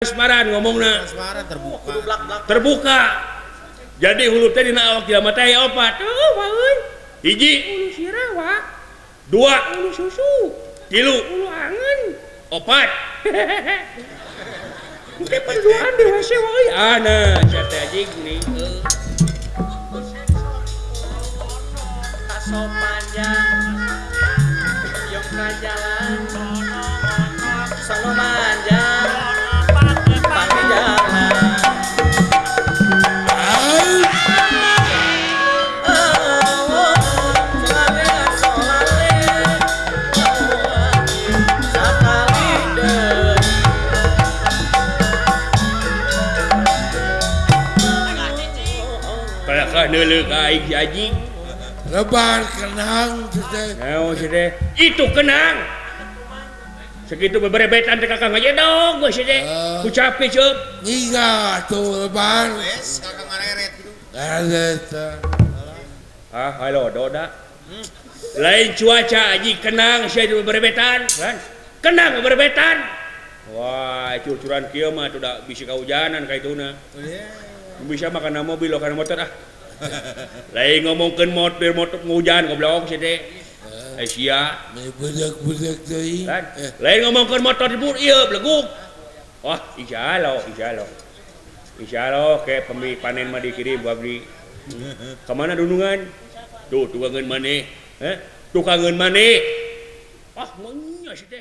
Transparan ngomongna. Transparan terbuka. Terbuka. Jadi hulu teh dina awak jelema teh aya opat. Heuh, wa euy. Hiji, Ulu sirah wa. dua, Ulu susu, tilu, ulu angen. opat. Engke perduaan di WC wa euy. Ah nah, sia teh anjing nih. Kaso panjang yong ka jalan sono manjang pake jalan. Kalakah neuleuh ka aing si anjing. Lebar kenang teh. Naon si teh? Itu kenang. Segitu beberebetan teh kakang ngajedog we si teh. Ku capek ceup. Nyiga tuh lebar. Wes kakang ngareret gitu. Ngareret. Ah, halo doda. Lain cuaca anjing kenang sia itu beberebetan, kan? Kenang beberebetan. Wah, curcuran kieu mah tuh da bisi kahujanan ka ituna. Bisa mah kana mobil kana motor ah. Lain ngomongkeun motor motor hujan goblok si teh. Eh sia. Budak-budak deui. Kan? Lain ngomongkeun motor dibur ieu beleguk. Wah, insyaallah, insyaallah. Insyaallah ke pemi panen mah dikirim ku abdi. Ka mana dunungan? Tuh tukangeun maneh. Heh, tukangeun maneh. Ah, meunya si teh.